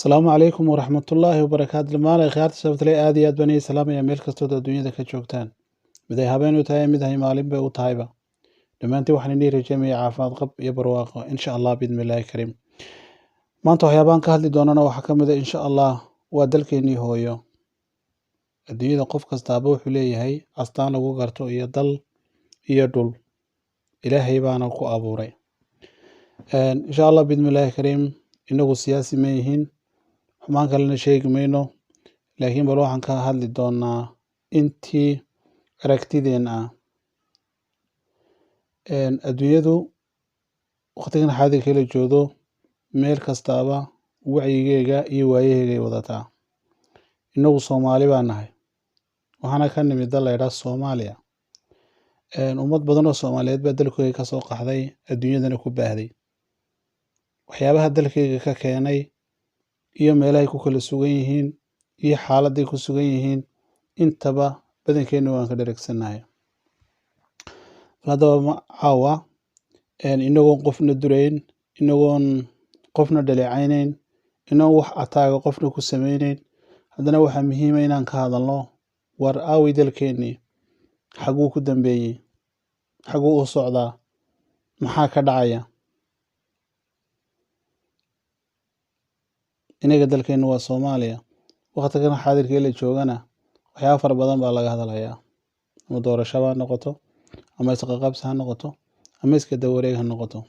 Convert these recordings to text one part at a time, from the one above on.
Asalaamu calaykum waraxmatullaahi wabarakaatu. Dhammaan akhyaarta sababtale aad iyo aad baan idin salaamaya meel kastood adduunyada ka joogtaan. Mid ay habeen u tahay, mid ay maalin bay u tahayba. Dhammaantiin waxaan idin rajeynayaa caafimaad qab iyo barwaaqo insha Allah biidnillaahi kariim. Maanta waxyaabaan ka hadli doonana waxaa ka mid ah insha Allah waa dalkeennii hooyo. Adduunyada qof kastaaba wuxuu leeyahay astaan lagu garto iyo dal iyo dhul. Ilaahay baana ku abuuray. Insha Allah biidnillaahi kariim inagu siyaasi ma yihiin, xumaan kalena sheegi mayno, laakiin bal waxaan ka hadli doonaa intii aragtideen ah. Adduunyadu waqtigan xaadirka la joogo meel kastaaba wacyigeega iyo waayaheega ay wadataa. Inagu Soomaali baan nahay, waxaana ka nimid dal la yidhaah Soomaaliya. Ummad badan oo Soomaaliyeed baa dalkooda ka soo qaxday, adduunyadana ku baahday. Waxyaabaha dalkayga ka keenay iyo meelahay ku kala sugan yihiin iyo xaaladday ku sugan yihiin intaba badankeena waan ka dheregsannahay. Bal haddaba caawa inagoon qofna durayn, inagoon qofna dhaleecaynayn, inagoon wax ataaga qofna ku samaynayn, haddana waxaa muhiim ah inaan ka hadalno war aaway dalkeennii, xaguu ku dambeeyey, xaguu u socdaa, maxaa ka dhacaya. Inaga dalkeennu waa Soomaaliya. Waqtigan xaadirka la joogana waxyaabo fara badan baa laga hadlayaa, ama doorasho ha noqoto, ama isqaqabsi ha noqoto, ama iska dawareeg ha noqoto.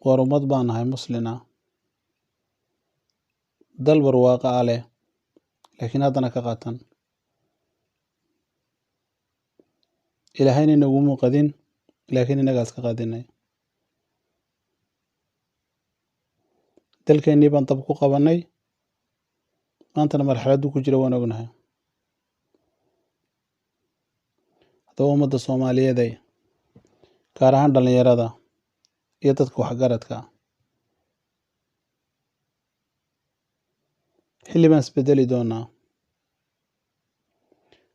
War ummad baan nahay muslin ah, dal barwaaqo ah leh, laakiin haddana ka qaatan. Ilaahayna inaguma qadin, laakiin inagaas ka qadinay. Dalkeennii baan dab ku qabanay, maantana marxaladdu ku jira waan ognahay. Haddaba ummadda Soomaaliyeed ay, gaar ahaan dhalinyarada iyo dadka waxgaradka, xilli baan isbedeli doonaa.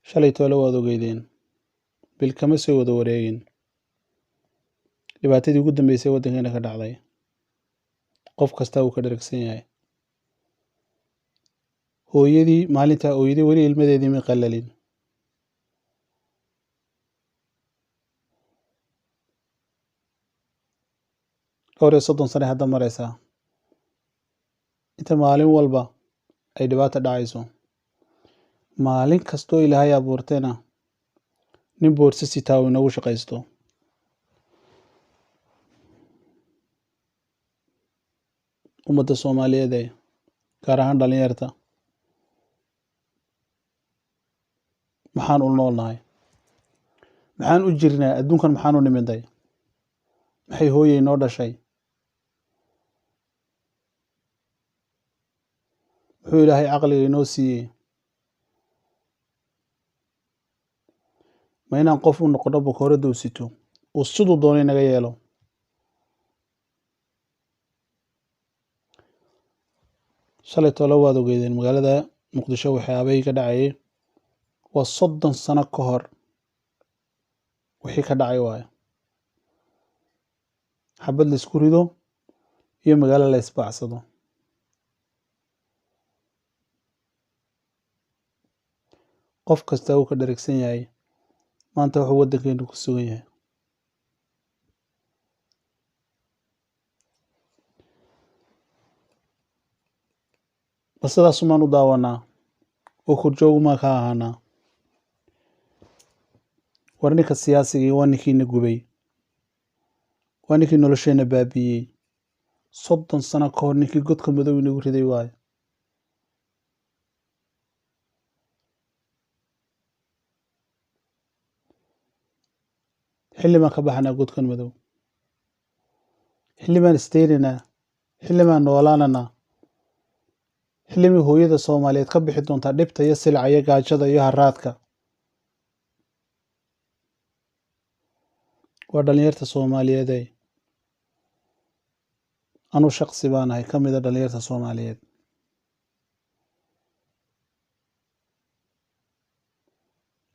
Shalay toole waad ogeydeen, bil kama soo wada wareegin dhibaatadii ugu dambeysay waddankeena ka dhacday. Qof kasta uu ka dheragsan yahay. Hooyadii maalintaa ooyadii weli ilmadeedii ma qallalin. Dhowr iyo 30 sano hadda maraysaa inta maalin walba ay dhibaato dhacayso. Maalin kastoo Ilaahay abuurtayna nin boorso sitaa uu inagu shaqaysto. Ummadda Soomaaliyeed ay, gaar ahaan dhalinyarta, maxaan u noolnahay, maxaan u jirnaa adduunkan, maxaan u nimiday, maxay hooyay noo dhashay, muxuu Ilaahay caqliga inoo siiyey? Ma inaan qof u noqono bakooradda uu sito uu siduu doono inaga yeelo? Shalay toole waad ogeydeen magaalada Muqdisho waxyaabahii ka dhacayay. Waa 30 sano ka hor wixii ka dhacay waaye. Xabad la isku rido iyo magaalo la isbaacsado. Qof kasta uu ka dheregsan yahay maanta wuxuu waddankeenu ku sugan yahay. Bal sidaas umaan u daawanaa oo korjoogumaan ka ahaanaa. War ninka siyaasigii waa ninkiina gubay, waa ninkii nolosheenna baabi'iyey. 30 sano ka hor ninkii godka madow inagu riday waaye. Xilli baan ka baxnaa godkan madow, xilli baan isteynaynaa, xilli baan noolaananaa, xilli bay hooyada Soomaaliyeed ka bixi doontaa dhibta iyo silca iyo gaajada iyo haraadka. Waa dhalinyarta Soomaaliyeed ay. Anuu shaqsi baan ahay ka mid ah dhalinyarta Soomaaliyeed.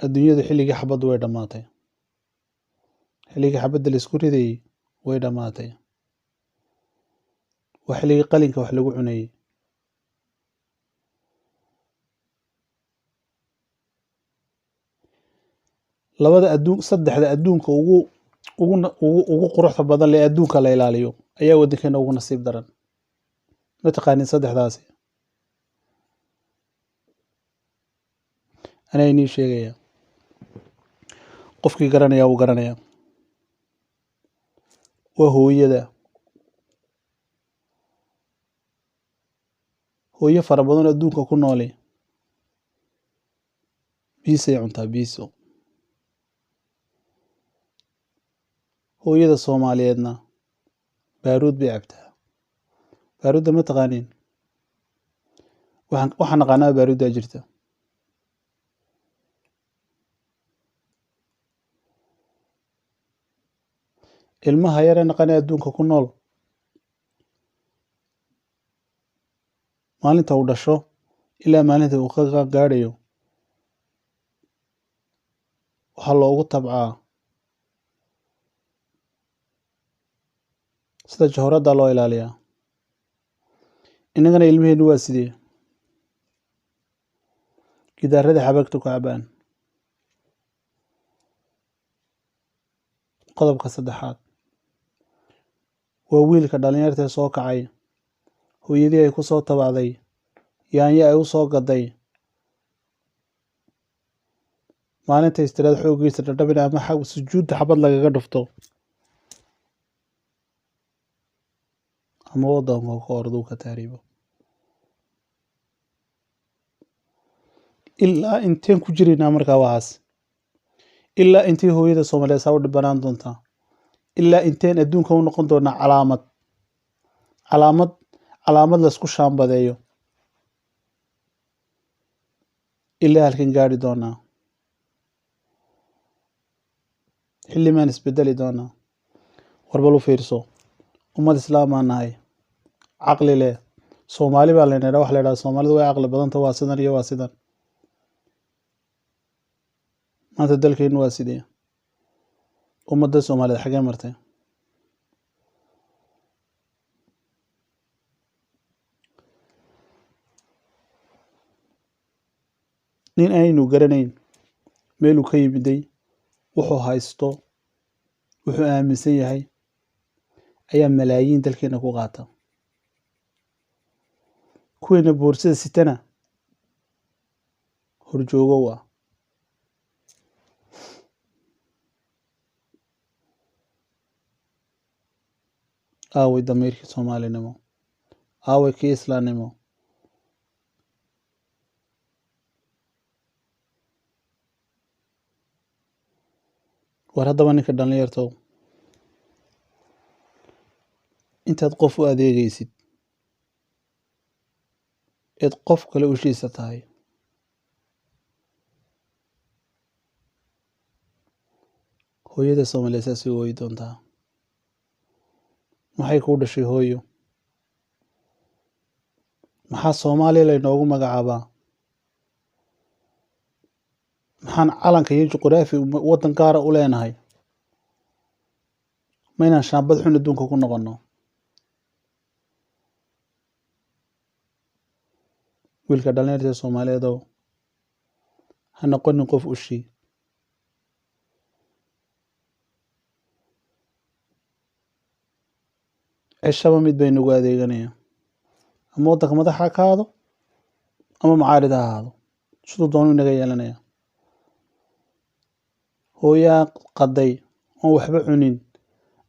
Adduunyadu xilligii xabaddu way dhammaatay, xilligii xabadda la isku ridayay way dhammaatay. Waa xilligii qalinka wax lagu cunayey. Labada adduun, saddexda adduunka ugu ugu ugu ugu quruxda badan lee adduunka la ilaaliyo ayaa waddankeena ugu nasiib daran. Ma taqaanin saddexdaasi? Anaa inii sheegaya, qofkii garanaya wuu garanaya. Waa hooyada. Hooyo fara badan oo adduunka ku nooli biisay cuntaa, biiso. Hooyada Soomaaliyeedna baaruud bay cabtaa. Baaruudda ma taqaaniin? Waxaan naqaanaa baaruuddaa jirta. Ilmaha yare naqanee adduunka ku nool maalinta uu dhasho ilaa maalinta uu ka gaadhayo waxaa loogu tabcaa sida jahoradda loo ilaaliyaa. Innagana ilmaheennu waa sidee? Gidaarada xabagta ku cabaan. Qodobka saddexaad waa wiilka dhalinyarta ee soo kacay, hooyadii ay ku soo tabacday, yaanyo ay u soo gaday, maalinta istiraad xooggiisa dhadhabin ama sujuudda xabad lagaga dhufto ama waddanka ka orduu ka taariibo. Ilaa inteen ku jiraynaa markaa waxaas? Ilaa intii hooyada Soomaaliyeed saa u dhibanaan doontaa? Ilaa inteen adduunka u noqon doonaa calaamad, calaamad, calaamad laisku shaambadeeyo? Ilaa halkan gaadhi doonaa? Xilli maan isbedeli doonaa? Warbal u fiirso, ummad islaam baan nahay, caqli leh. Soomaali baa layna idhaa, waxa la idhaha Soomaalidu way caqli badanta, waa sidan iyo waa sidan. Maanta dalkeennu waa sidee? Ummadda Soomaaliyeed xagee martay? Nin aynu garanayn meeluu ka yimiday, wuxuu haysto, wuxuu aaminsan yahay ayaa malaayiin dalkeena ku qaata. Kuwiina boorsada sitana horjoogow ah. Aaway damiirkii Soomaalinimo? Aaway kii islaamnimo? War haddaba ninka dhalinyartow, intaad qof u adeegaysid eed qof kale ushiisa tahay, hooyada Soomaaliyeed saasay u ooyi doontaa. Maxay kuu dhashay hooyo? Maxaa Soomaaliya laynoogu magacaabaa? Maxaan calanka iyo juquraafi waddan gaara u leenahay? Ma inaan shaambad xun adduunka ku noqonno? Wiilka dhalinyarta Soomaaliyeedow, ha noqonin qof ushii. Ceshaba mid bay nagu adeeganayaan, ama waddanka madaxa ha ka ahaado ama macaarid ha ahaado, siduu doonu inaga yeelanaya. Hooyaa qaday oon waxba cunin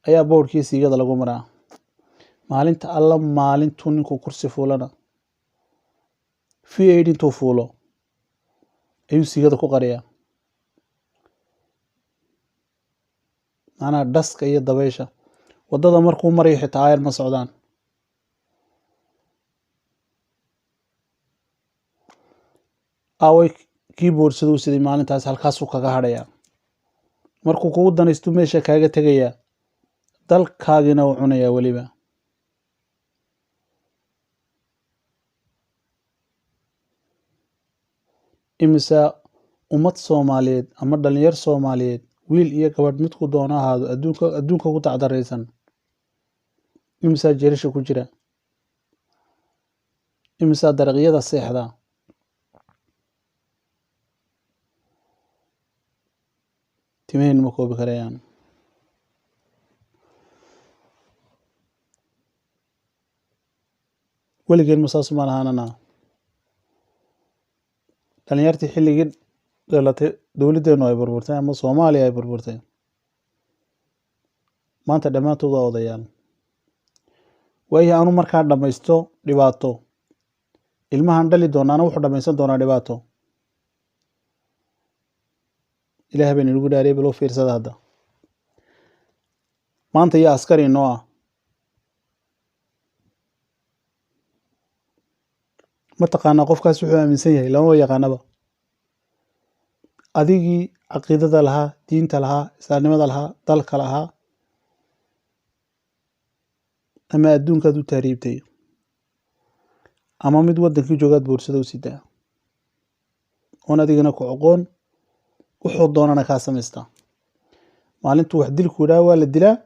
ayaa boodhkii siigada lagu maraa. Maalinta alla maalintuu ninku kursi fuulana, V8 intuu fuulo ayuu siigada ku qariyaa. Macnaha dhaska iyo dabaysha waddada markuu marayo xitaa aayar ma socdaan. Aaway kii boorsaduu siday maalintaas? Halkaasuu kaga hadhayaa. Markuu kugu danaystu meesha kaaga tegayaa, dalkaagina uu cunayaa weliba. Imisa ummad Soomaaliyeed ama dhalinyar Soomaaliyeed, wiil iyo gabadh midku doono ahaado, adduunka ku dacdaraysan? Imisaa jeelasha ku jira? Imisaa daraqyada seexda? Timaheennu ma koobi karayaan. Weligeen ma saas umaan ahaananaa? Dhalinyartii xilligii dhalatay dowladdeenu ay burburtay ama Soomaaliya ay burburtay, maanta dhammaantood waa odayaal. Waayo, anu markaa dhammaysto dhibaato, ilmahan dhali doonaana wuxuu dhammaysan doonaa dhibaato. Ilaah baan inagu dhaariyay, bal u fiirsada hadda. Maanta yaa askari inoo ah? Ma taqaanaa qofkaas wuxuu aaminsan yahay? Lamaba yaqaanaba. Adigii caqiidada lahaa, diinta lahaa, islaamnimada lahaa, dalka lahaa, ama adduunkaad u tahriibtay, ama mid waddankii joogaad boorsada u sidaa, oon adigana ku oqoon, wuxuu doonana kaa samaystaa. Maalintuu wax dilku idhaa waa la dilaa,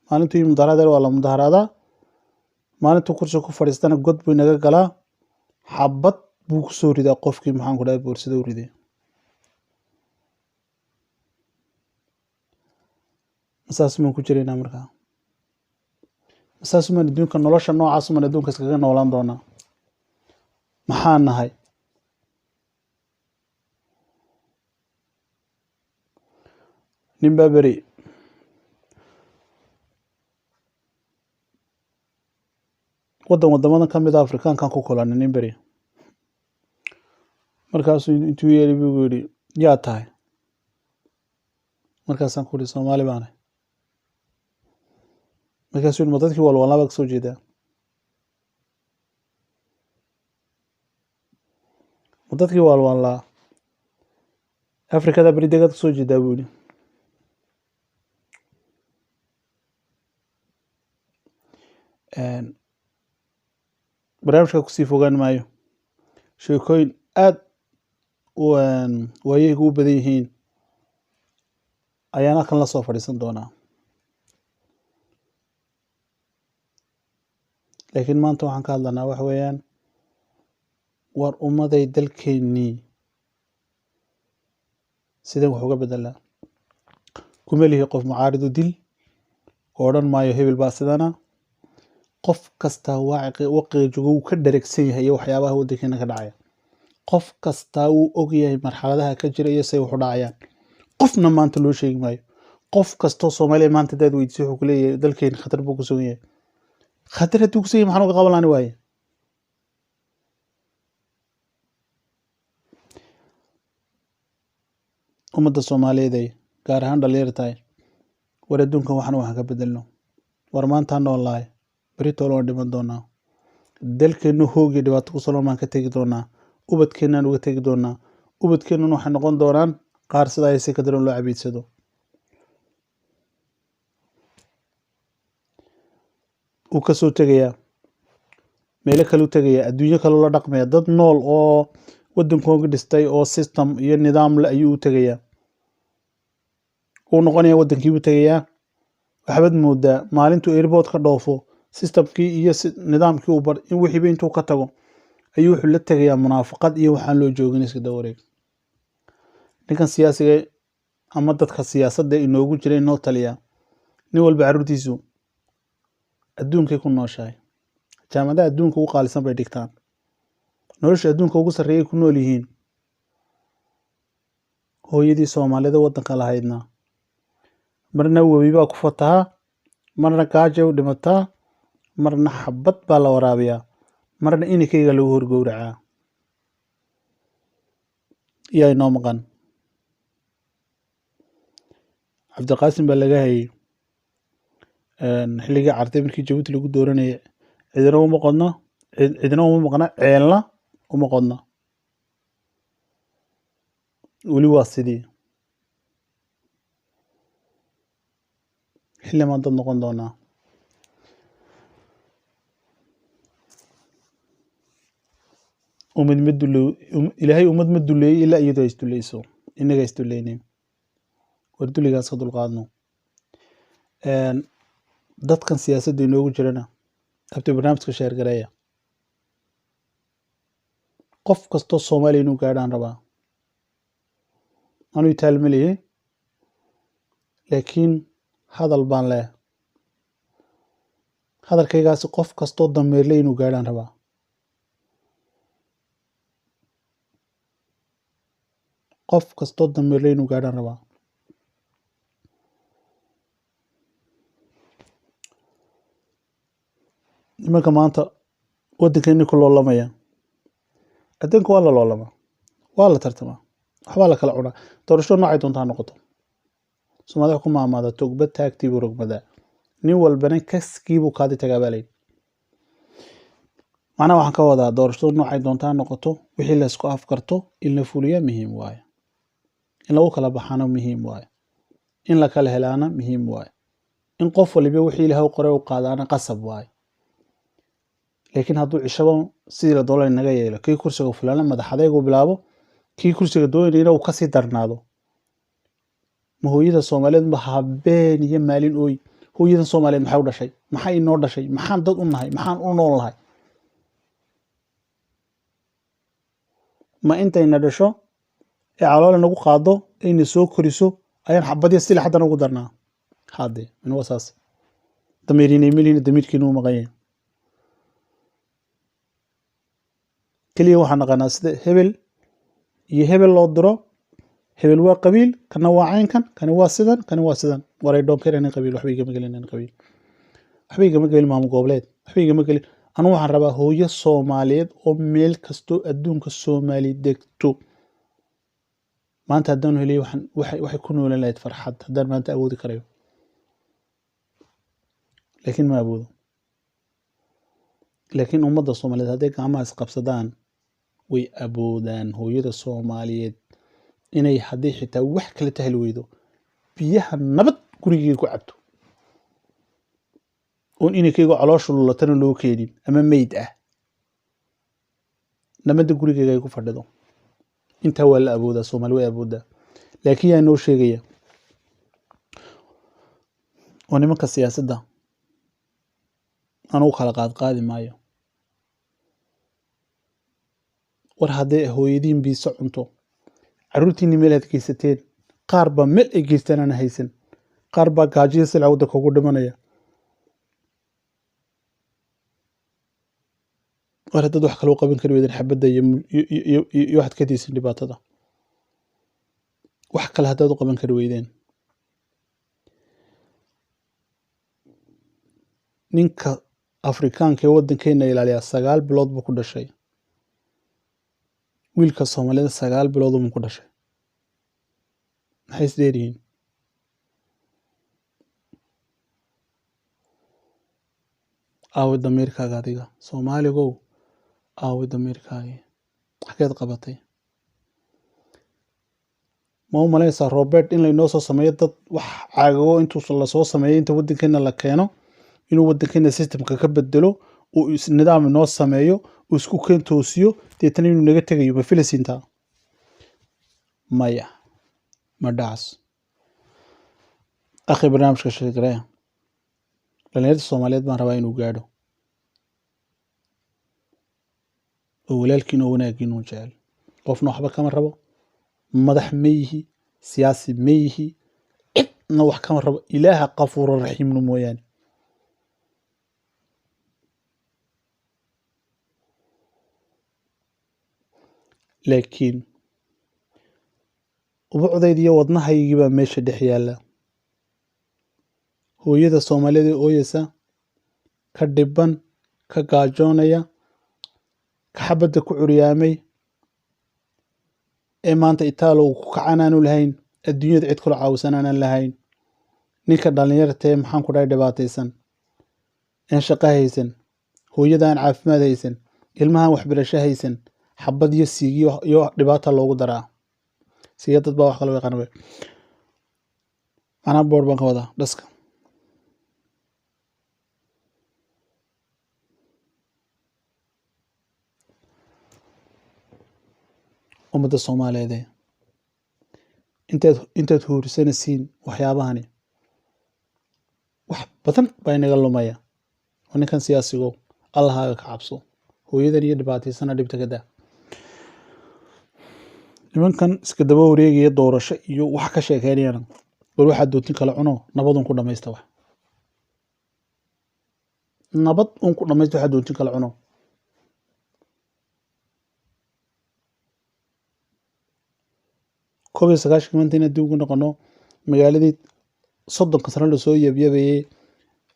maalintuu ii mudaharaad waa la mudaharaadaa, maalintuu kursiga ku fadhiistana god buu inaga galaa, xabad buu ku soo ridaa qofkii, maxaan ku dhahay, boorsada u riday. Masaasumaan ku jiraynaa markaa? Masaasumaan adduunka nolosha noocaasumaan adduunka iskaga noolaan doonaa? Maxaa nahay? Nin baa beri waddan waddamadan ka mid a Afrikaankan ku kulanay nin beri. Markaasuu intuu yeeli buu yidhi, yaa tahay? Markaasaan ku yidhi, Soomaali baanahay. Markaasuu yidhi, ma dadkii walwalnaa baa kasoo jeedaa? Ma dadkii waalwaalnaa Afrikada beri degaad kasoo jeedaa buu yidhi. Barnaamijka kusii fogaan maayo, sheekooyin aad waayeygu u badan yihiin ayaan halkan la soo fadhiisan doonaa, laakiin maanta waxaan ka hadlanaa waxa weeyaan, war ummaday, dalkeennii sideen wax uga bedelaa? Kuma lihi qof mucaaridu dil oo odhan maayo hebel baa sidana. Qof kastaa waqiga joogo wuu ka dheregsan yahay iyo waxyaabaha waddankeena ka dhacaya. Qof kastaa wuu og yahay marxaladaha ka jira iyo say wax u dhacayaan. Qofna maanta loo sheegi maayo. Qof kastoo Soomaaliya maanta hadaad weydiisay, wuxuu ku leeyahay dalkeena khatar buu ku sugan yahay. Khatar hadduu ku sugan yahay, maxaan uga qaban laani waaye? Ummadda Soomaaliyeed ay, gaar ahaan dhalinyartahay, war adduunkan waxna waxaan ka bedelno. War maantaan nool lahay, beri toole waan dhiman doonaa. Dalkeennu hoog iyo dhibaato ku soo baan ka tegi doonaa, ubadkeennaan uga tegi doonaa. Ubadkeennuna waxay noqon doonaan qaar sidaa si ka daran loo cabiidsado. Uu ka soo tegayaa, meelo kale u tegayaa, adduunyo kale la dhaqmaya, dad nool oo waddankooga dhistay oo system iyo nidaam le ayuu u tegayaa. Wuu noqonayaa, waddankii buu tegayaa. Waxbaad moodaa maalintuu airport ka dhoofo, systemkii iyo nidaamkii uu bar in wixiiba intuu ka tago ayuu wuxuu la tegayaa munaafaqad iyo waxaan loo joogin iska dawareeg. Ninkan siyaasiga ama dadka siyaasadda inoogu jira, inoo taliya, nin walba carruurtiisu adduunkay ku nooshahay, jaamacadaha adduunka ugu qaalisan bay dhigtaan, nolosha adduunka ugu sarreeyay ku nool yihiin. Hooyadii Soomaalida waddanka lahaydna marna webi baa ku fatahaa, marna gaajo u dhimataa, marna xabad baa la waraabiyaa, marna inikayga lagu horgowracaa. Yaa inoo maqan? Cabdiqaasim baa laga hayay xilligii cartay markii Jabuuti lagu dooranayay. Cidina uma qodno, cidina uma maqna, ceelna uma qodno. Weli waa sidii. Xilli maan dad noqon doonaa? Ummad ma dulow, Ilaahay ummad ma duleeyey ilaa iyadoo ay isduleyso. Innaga isduleynay. War duligaas ka dulqaadno. Dadkan siyaasadda inoogu jirana, abti, barnaamijka share gareeya. Qof kastoo Soomaaliya inuu gaadhaan rabaa. Anuu itaal ma lihi, laakiin hadal baan leeyahay. Hadalkaygaasi qof kastoo dameerle inuu gaadhaan rabaa. Qof kastoo dameerle inuu gaadhaan rabaa. Nimanka maanta waddankeeni ku loolamaya, adduunka waa la loolamaa, waa la tartamaa, waxbaa la kala cunaa. Doorasho noocay doontaa ha noqoto. Soomaalida ku maamaada togba taagtii buu rogmadaa, nin walbana kaskii buu kaadi tagaa baa layidhi. Macnaha waxaan ka wadaa doorashadu noocay doontaa ha noqoto, wixii la isku afkarto in la fuliya muhiim waaye, in lagu kala baxaana muhiim waaye, in la kala helaana muhiim waaye, in qof waliba wixii Ilaahay u qoray u qaadaana qasab waaye. Laakiin hadduu cishaba sidii la doonay naga yeelo, kii kursiga fulana madax adaygu bilaabo, kii kursiga doonayna uu kasii darnaado. Ma hooyada Soomaaliyeed ma habeen iyo maalin ooy? Hooyadan Soomaaliyeed maxay u dhashay? Maxay inoo dhashay? Maxaan dad u nahay? Maxaan u nool nahay? Ma intayna dhasho ee calool nagu qaado ayna soo koriso ayaan xabadyo sila haddana ugu darnaa? Haddee min waa saas. Dameerinay melihin, damiirkiina uu maqan yahay. Keliya waxaan naqanaa sida hebel iyo hebel loo diro. Hebel waa qabiil, kana waa caynkan, kani waa sidan, kani waa sidan. Waray dhoon kareen qabiil, waxba igama gelin qabiil, waxba igama gelin maamul goboleed, waxba igama gelin. Anigu waxaan rabaa hooyo Soomaaliyeed oo meel kastoo adduunka Soomaali degto maanta haddaan heliyo, waxaan waxay ku noolan lahayd farxad, haddaan maanta awoodi karayo. Laakiin ma awoodo. Laakiin ummadda Soomaaliyeed hadday gacmaha isqabsadaan way awoodaan hooyada Soomaaliyeed inay haddii xitaa wax kala tahli weydo biyaha nabad gurigeyga ku cabto, oon inankayga caloosha lulatana loo keenin ama meyd ah, nabadda gurigeyga ay ku fadhido. Intaa waa la awoodaa, Soomaali way awoodaa. Laakiin yaa noo sheegaya? Oo nimanka siyaasadda anugu kala qaadqaadi maayo. War hadday hooyadiin biiso cunto, carruurtiinni meel aad geysateen, qaar baa meel ay geystaan aan haysan, qaar baa gaajiyo silca waddanka ugu dhimanaya. War haddaad wax kale u qaban kari weydeen xabadda iyo waxaad ka daysan dhibaatada, wax kale haddaad u qaban kari weydeen, ninka Afrikaanka ee waddankeena ilaaliyaa 9 bilood buu ku dhashay, wiilka Soomaalida 9 bilood buu ku dhashay. Maxay is dheeryihiin? Aawe damiirkaaga adiga Soomaaligow? Aawe damiirkaagii? Xageed qabatay? Ma u malaysaa Robert in laynoo soo sameeyo dad wax caagago intuu lasoo sameeyo inta waddankeena la keeno inuu waddankeena systemka ka bedelo, uu nidaam inoo sameeyo, uu isku keen toosiyo, deetana inuu naga tegayo? Ma filisiintaa? Maya, ma dhacas. Akhi, barnaamijka sheegaraya dhalinyarta Soomaaliyeed baan rabaa inuu gaadho, oo walaalkiin oo wanaaggiin uu jecel. Qofna waxba kama rabo, madax ma yihi, siyaasi ma yihi, cidna wax kama rabo, Ilaaha qafuura raxiimnu mooyaane. Laakiin ubucdayda iyo wadnahaygii baa meesha dhex yaalla. Hooyada Soomaaliyeed ee ooyeysa, ka dhiban, ka gaajoonaya, ka xabadda ku curyaamay, ee maanta itaalo ku kacan aanu lahayn, adduunyada cid kula caawisan aanan lahayn, ninka dhalinyarta ee maxaan ku dhahay dhibaataysan, een shaqo haysan, hooyada aan caafimaad haysan, ilmahan waxbarasho haysan, xabad iyo siigiyo iyo dhibaata loogu daraa. Siiga dad baa wax kale u yaqaana be. Macnaha boor baan ka wadaa dhaska. Ummadda Soomaaliyeed ee intaad huursanaysiin waxyaabahani wax badan baa inaga lumaya. Oo ninkan siyaasigo, Allahaaga ka cabso, hooyadan iyo dhibaataysana dhibta ka daa. Nimankan iska daba wareegaya doorasho iyo wax ka sheekeynayana, bal waxaad doontin kala cuno, nabadun ku dhamaysta, wax nabad un ku dhamaysta, waxaad doontin kala cuno. 91-kii maanta inaan dib ugu noqono magaaladii 30-ka sano lasoo yabyabayey,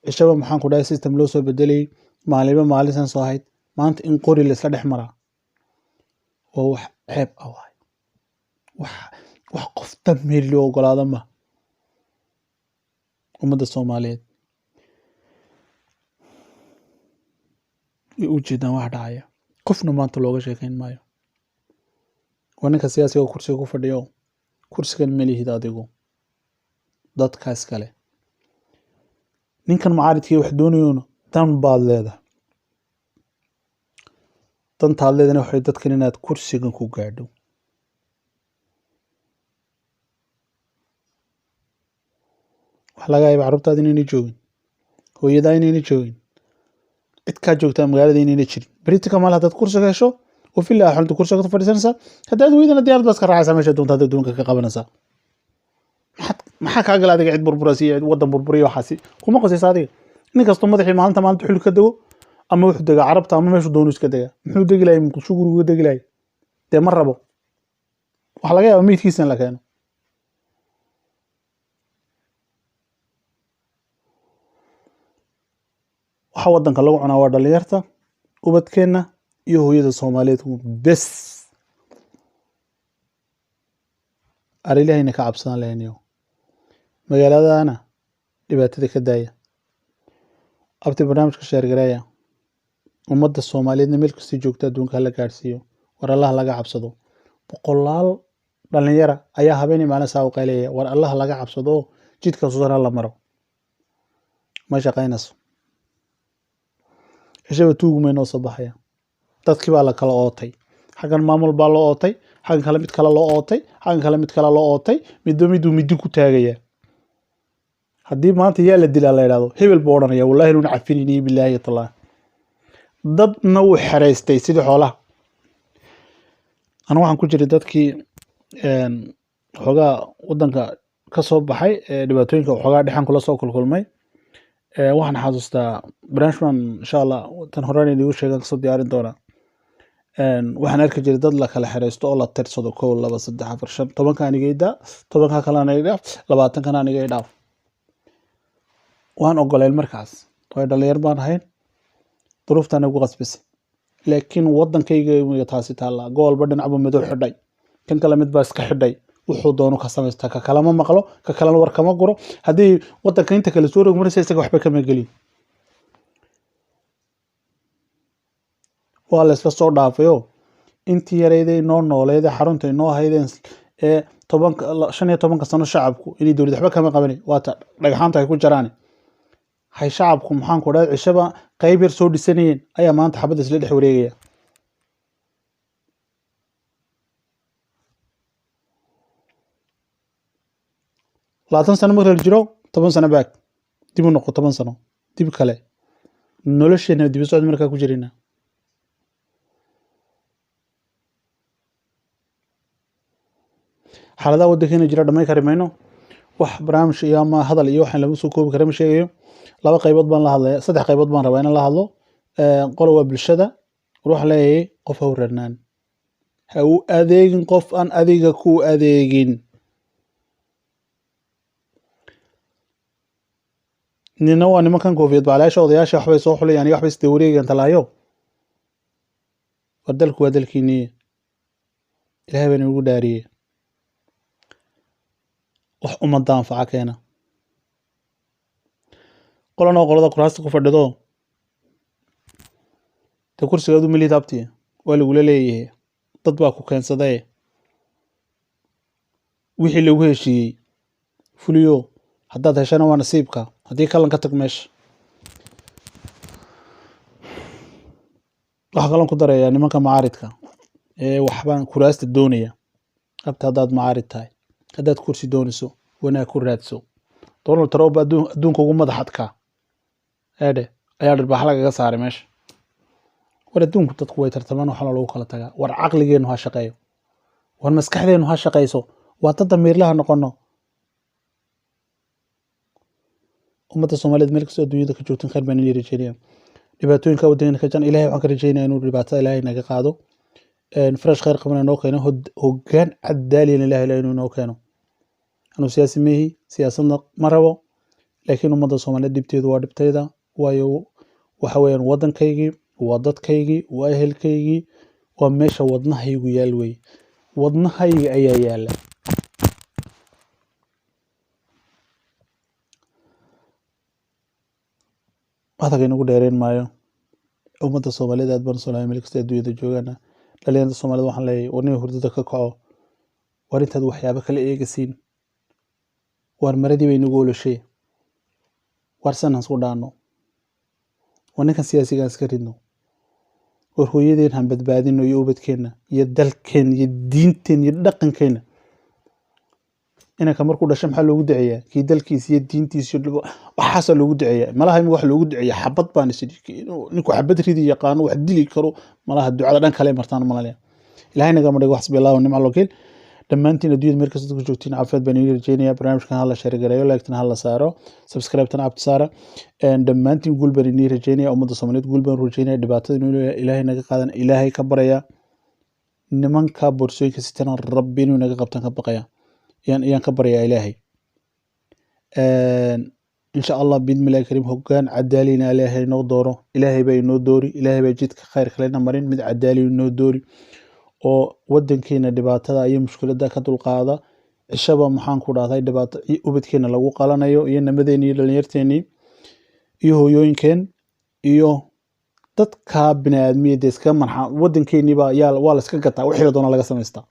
cishaba maxaan ku dhahay system loo soo bedelayay, maalinba maalin soo ahayd, maanta in qori la isla dhex maraa waa wax ceeb ah waay. Wax qof damiir loo ogolaado ma ummadda Soomaaliyeed way u jeedaan wax dhacaya, qofna maanta looga sheekeyn maayo. Waa ninka siyaasiga kursiga ku fadhiyo, kursigan ma lihid adigu, dadkaas kale. Ninkan mucaaridkii wax doonayona dan baad leedahay, dantaad leedahayna waxay dadkan inaad kursigan ku gaadho. Waxa laga yaabaa carruurtaada inayna joogin, hooyadaa inayna joogin, cid kaa joogtaa magaalada inayna jirin. Beritika maal haddaad kursiga hesho oo filaa xulta kursiga ka fadhiisanaysaa, haddaad weydana diyaarad baad iska raacaysaa, meesha doonta haddaad doonka ka qabanaysaa. Maxaa kaa gala adiga cid burburaysa iyo cid waddan burburiya? Waxaasi kuma qosaysa adiga. Nin kastoo madaxii maalinta xul ka dego, ama wuxuu degaa Carabta ama meeshuu doonu iska degaa. Muxuu degi lahay Muqdisho? Gurigu degi lahay dee ma rabo. Waxaa laga yaabaa meydkiisa in la keeno. Waxa waddanka lagu cunaa waa dhalinyarta, ubadkeenna iyo hooyada Soomaaliyeed bes. Arrilahayna ka cabsadaan lahayniyo, magaaladana dhibaatada ka daaya. Abti barnaamijka sheergareeya, ummadda Soomaaliyeedna meel kastii joogta adduunka hala gaadhsiiyo. War Allah laga cabsado. Boqolaal dhalinyara ayaa habeenii maalin saa u qaylaya, war Allah laga cabsado oo jidka susan la maro. Ma shaqaynayso, cishaba tuugumay noo soo baxaya. Dadkii baa la kala ootay, xaggan maamul baa loo ootay, xaggan kale mid kale loo ootay, xaggan kale mid kale loo ootay, midba miduu midi ku taagaya. Haddii maanta yaa la dilaa la yidhahdo, hebel buu odhanaya, wallahi inuuna cafinayniyo bilaahi tallah. Dadna wuu xereystay sidii xoolaha. Anu waxaan ku jiray dadkii waxoogaa waddanka ka soo baxay ee dhibaatooyinka waxoogaa dhexan kula soo kulkulmay. Waxaan xasuustaa barnaamij, insha Allah tan horena idigu sheegan kasoo diyaarin doonaa. Waxaan arki jiray dad la kala xereysto oo la tirsado, 1, 2, 3, 4, 5, 10-ka aniga ii daa, 10-ka kale aniga ii dhaaf, 20-kana aniga ii dhaaf. Waan ogoleen markaas, waayo dhalinyar baan ahayn, duruuftaana igu qasbisay. Laakiin waddankayga taasi taallaa, gobolba dhinacba madow xidhay, kan kale mid baa iska xidhay, wuxuu doono ka samaystaa, ka kalama maqlo, ka kalena war kama guro. Haddii waddanka inta kale soo rogmaraysa, isaga waxba kama gelin. Waa la isla soo dhaafayoo intii yarayday noo nooleed, xarunta inoo ahaydeen ee 10-ka, 15-ka sano, shacabku inay dowlad waxba kama qabanay. Waata dhagxaanta ay ku jaraan hay shacabku, maxaan ku dhahay, cishaba qayb yar soo dhisanayeen ayaa maanta xabadda isla dhex wareegaya. 20 sano marka la jiro, 10 sano baag dib u noqo, 10 sano dib kale, nolosheena dibi socod markaa ku jirina. Xaaladaha waddankeena jira dhammayn kari mayno, wax barnaamij iyo ama hadal iyo waxaan lama soo koobi kara ma sheegayo. Laba qaybood baan la hadlaya, saddex qaybood baan rabaa inaan la hadlo. Qolo waa bulshada. War waxaan leeyahay, qof ha u rarnaan, ha u adeegin qof aan adiga ku adeegin. Nina waa nimankan koofiyad baclayaasha, odayaasha waxbay soo xulayaan iyo waxbay isdaba wareegayaan talaayo. War dalku waa dalkiinii, Ilaahay baan inugu dhaariyey, wax ummadda anfaca keena. Qolan oo qolada kuraasta ku fadhido, dee kursiga adu malihid abti, waa lagula leeyahay, dad baa ku keensaday. Wixii lagu heshiiyey fuliyo, haddaad heshana waa nasiibka, haddii kalan ka tag meesha. Waxaa kaloon ku darayaa nimanka macaaridka ee waxbaan kuraasta doonaya. Abta haddaad macaarid tahay, haddaad kursi doonayso, wanaag ku raadso. Donald Trump baa adduunka ugu madax adkaa eedhe ayaa dhirbaax lagaga saaray meesha. War adduunku dadku way tartamaan, waxaana lagu kala tagaa. War caqligeennu ha shaqeeyo. War maskaxdeenu ha shaqayso, waa dad damiirlaha noqono. Ummadda Soomaaliyeed meel kastoo adduunyada ka joogtan, khayr baan inii rajeynaya. Dhibaatooyinka waddankeena ka jiran, Ilahay waxaan ka rajeynaya inuu dhibaatada Ilaahay naga qaado, farash khayr qabana noo keeno, hoggaan cadaaliyana Ilahay inuu noo keeno. Anuu siyaasi mehi, siyaasadna ma rabo, laakiin ummadda Soomaaliyeed dhibteedu waa dhibtayda, waayo waxa weeyaan waddankaygii, waa dadkaygii, waa ehelkaygii, waa meesha wadnahaygu yaal wey, wadnahayga ayaa yaala. Hadalka inagu dheereyn maayo. Ummadda Soomaaliyeed aad baan u salaamay meel kasta adduunyada joogaana. Dhalinyarada Soomaalida waxaan leeyahay, war nin hurdada ka kaco, war intaad waxyaabo kala eegasiin, war maradii bay nagu oloshay, war san han isku dhaano, war ninkan siyaasigaan iska ridno, war hooyadeen han badbaadino iyo ubadkeenna iyo dalkeenna iyo diinteen iyo dhaqankeenna. Inanka markuu dhasho maxaa loogu duceeyaa? Kii dalkiisa iyo diintiisa iyo waxaasaa loogu duceeyaa. Malaha ima wax loogu duceeya xabad baan is idhi, ninku xabad ridi yaqaano, wax dili karo malaha. Ducada dhan kale martaan malalaya. Ilaahay nagama dhigo. Xasbi Allahu nimca alwakiil. Dhammaantiin adduunyada meel kasta ku joogtiin, caafimaad baan idiin rajeynaya. Barnaamijkan hala share gareeyo, like-tana hala saaro, subscribe-tana abta saara. Dhammaantiin guul baan idiin rajeynaya. Ummadda Soomaaliyeed guul baan rajeynaya. Dhibaatada inuu Ilaahay naga qaadan Ilaahay ka baraya. Nimanka boorsooyinka sitana Rabbi inuu naga qabtan ka baqaya, yaan ka baryaa Ilaahay. Insha Allah biidnillahi kariim, hoggaan cadaalina Ilaahay inoo dooro. Ilaahay baa inoo doori, Ilaahay baa jidka khayr kalena marin. Mid cadaali inoo doori oo wadankeena dhibaatada iyo mushkiladda ka dulqaada. Cishaba maxaan ku dhahday, dhibaato ubadkeena lagu qalanayo iyo namadeenii iyo dhalinyarteenii iyo hooyooyinkeen iyo dadka biniaadmiyadda iskaga marxa. Wadankeeniiba yaa waa la iska gataa, wixii la doona laga samaystaa.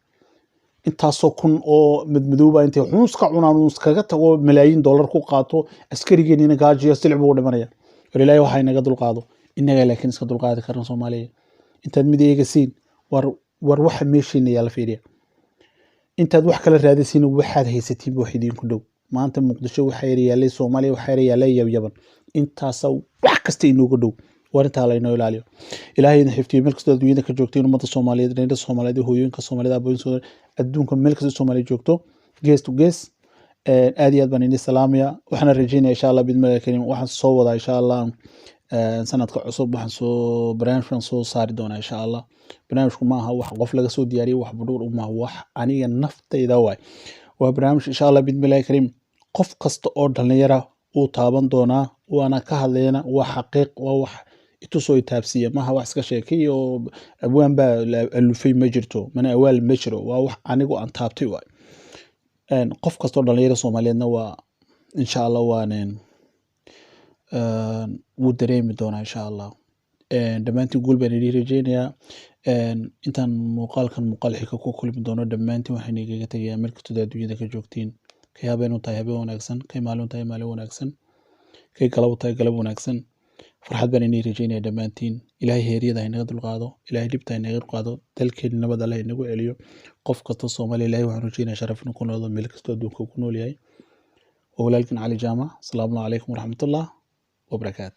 Intaasoo kun oo madmadooba intay xuns ka cunaan uu iskaga tago, malaayiin dollar ku qaato, askarigeenina gaajiyo silic buu u dhimanaya. War Ilaahay waxa inaga dulqaado innaga, laakiin iska dulqaadi karna Soomaaliya. Intaad mid eega siin, war waxa meeshiina yaala fiiriya. Intaad wax kala raadisiin, waxaad haysatiin wax idinku dhow. Maanta Muqdisho waxaa yar yaalay, Soomaaliya waxaa yar yaalay yabyaban, intaasa wax kasta inooga dhow. War intaa laynoo ilaaliyo, Ilaahay idin xifdiyo meel kastoo adduunyada ka joogto. Ummadda Soomaaliyeed, dhalinyarada Soomaaliyeed, hooyooyinka Soomaaliyeed, aabooyinka Soomaaliyeed, adduunka meel kastoo Soomaaliya joogto, gees to gees, aad iyo aad baan idin salaamaya. Waxaana rajeynaya insha Allah bidmillahi kariim, waxaan soo wadaa insha Allah sanadka cusub waxaan soo barnaamijkan soo saari doonaa insha Allah. Barnaamijku ma aha wax qof laga soo diyaariyey, wax budhuur ma wax aniga naftayda waay. Waa barnaamij insha Allah bidmillahi kariim qof kasta oo dhalinyara uu taaban doonaa, waana ka hadlayana. Waa xaqiiq, waa wax itusoo itaabsiiya, maaha wax iska sheekay oo abwaan baa la alufay, ma jirto, mana awaal ma jiro. Waa wax anigu aan taabtay waay. Qof kastoo dhalinyaro Soomaaliyeedna waa insha Allah waan wuu dareemi doonaa insha Allah. Dhammaantiin guul baan idiin rajeynayaa. Intaan muuqaalkan muuqaal xiga ku kulmi doono, dhammaantiin waxaan igaga tegayaa, meel kastoo adduunyada ka joogtiin, kay habeen u tahay habeen wanaagsan, kay maalin u tahay maalin wanaagsan, kay galab u tahay galab wanaagsan. Farxad baan idiin rajeynaya dhammaantiin. Ilaahay heeryada ha inaga dulqaado, Ilaahay dhibta ha inaga dulqaado, dalkeena nabad Alle ha inagu celiyo. Qof kastoo Soomaaliya Ilaahay waxaan rajeynaya sharaf inuu ku noolado meel kastoo adduunka ku nool yahay. Waa walaalkiin Cali Jaamac. Asalaamu calaykum waraxmatullah wabarakaatu.